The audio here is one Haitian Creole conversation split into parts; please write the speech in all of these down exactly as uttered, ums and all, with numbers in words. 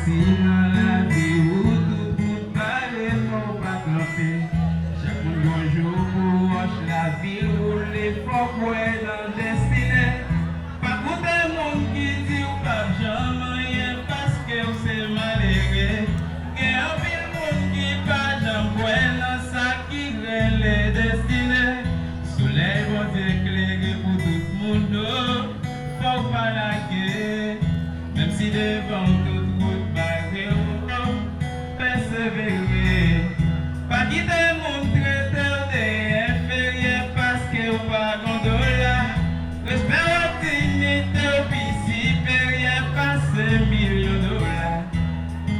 Si nan lavi ou tout wout bare, fò w pa kanpe. Chak moun gon jou pou wòch lavi woule, fò w kwè nan destine. Pa koute moun ki di w p ap janm anyen paske w se malere. Gen anpil moun ki pa janm kwè nan sa ki rele destine. Solèy Bondye klere pou tout moun, o, fò w pa lage. Menm si devan w tout wout bare, o, pèsevere. Pa kite moun trete w de enferyè paske w pa gon dola. Respè w ak diyite w pi siperyè pase milyon dola.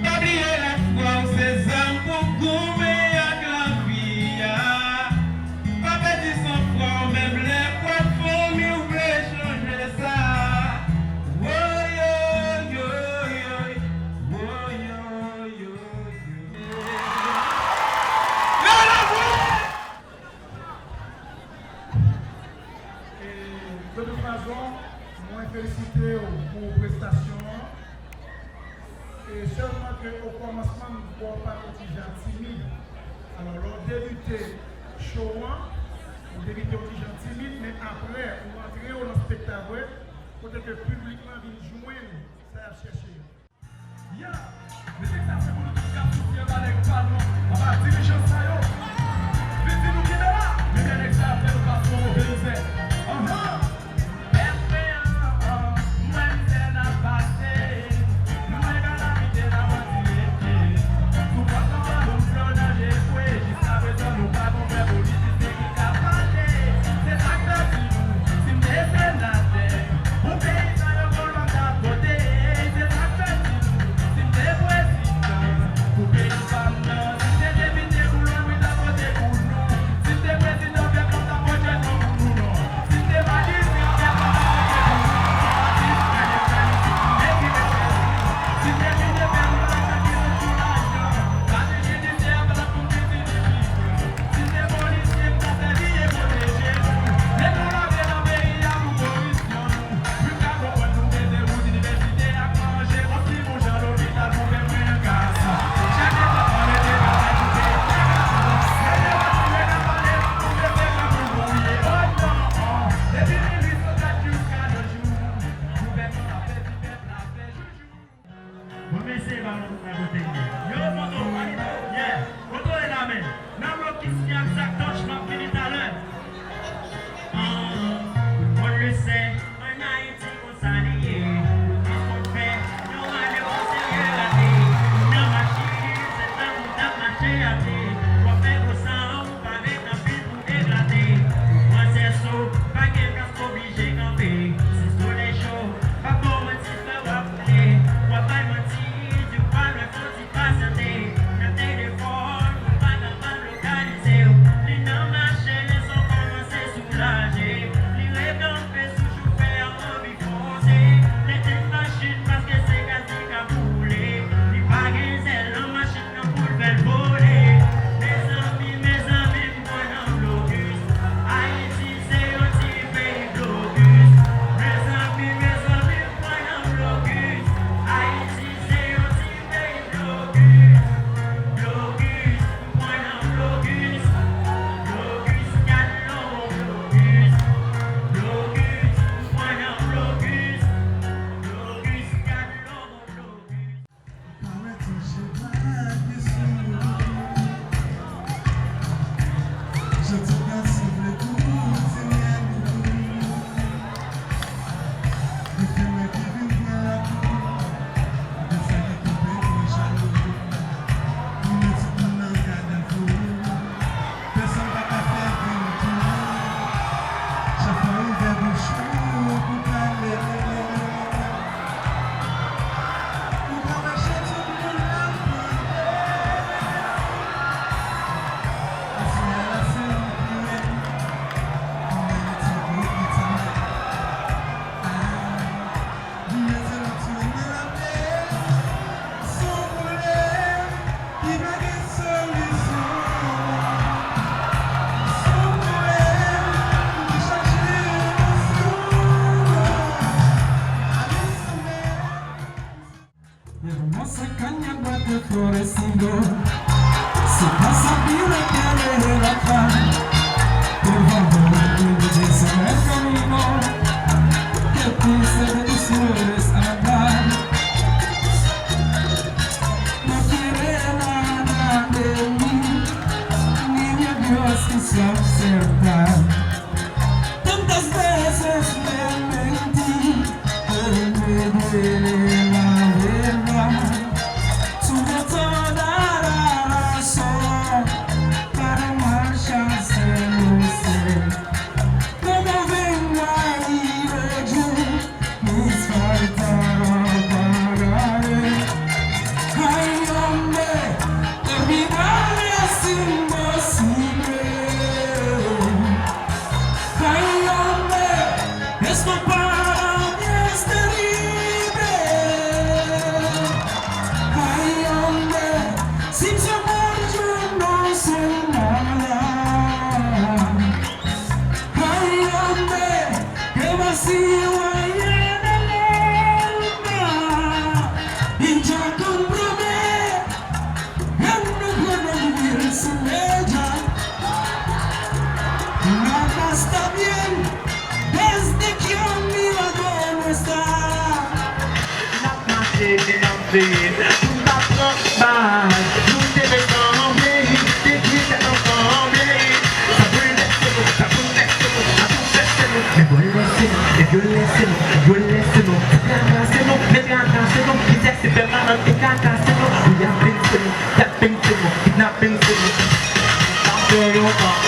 Pa bliye lafwa w se zam pou w goumen ak lavi a. Pa pèdi sanfwa w menm lè pwòp fanmi w vle chanje sa. Woyoyoyoy, woyoyoyoy. Leve la voix! E, de tout fason, mwen felisite w pou prestasyon an. E sèlman ke o kòmansman, m kwè w pa t yon ti jan timid. Alò, lè w debite show an, ou debite yon ti jan timid, men apre, ou rantre w nan spektak, kote ke piblik lan vin jwenn sa y ap chèche an. Ya! Mizik sa se pou nou tout k ap soufri anba nèg pa nou, anba dirijan sa yo. Vin di nou kenbe la! Men nèg sa ap fè nou pase yon move mizè. Anhan! Pèp mwen an, m wè mizè n ap pase. Nou wè kalamite n ap andire. Sou pòt anba nou m fè w nan je kwe. Jiskaprezan nou pa gon vrè politisyen ki ka pale. Se sa k fè di nou, si m te senatè, pou peyizan yo gon lwa m t ap vote. Se sa Lave la, tudo toda la razón para marcharse, no sé cómo vengo a ir yo, mis faltas pagaré. Ay, hombre, olvidar es imposible. Ay, hombre, esto para mí es terrible. Ay, hombre, sin su amor yo no soy nada. Ay, hombre, qué vacío hay en el alma. Y ya comprobé que no puedo vivir sin ella. Nada está bien desde que a mi lado no está. N ap mache e n ap veye pou n pa pran bal. Nou te ret ansanm, depi tèt ansanm. Sa boulvèse nou, sa boulvèse nou, sa boulvèse nou. Men bòlèse nou, e vyolèse nou, vyolèse nou. Trakase nou, men trakase nou. Mizè se pèmanan, e trakase nou. Pou y ap bense nou, y ap bense nou, kidnapinse nou. N ap fè yon tan.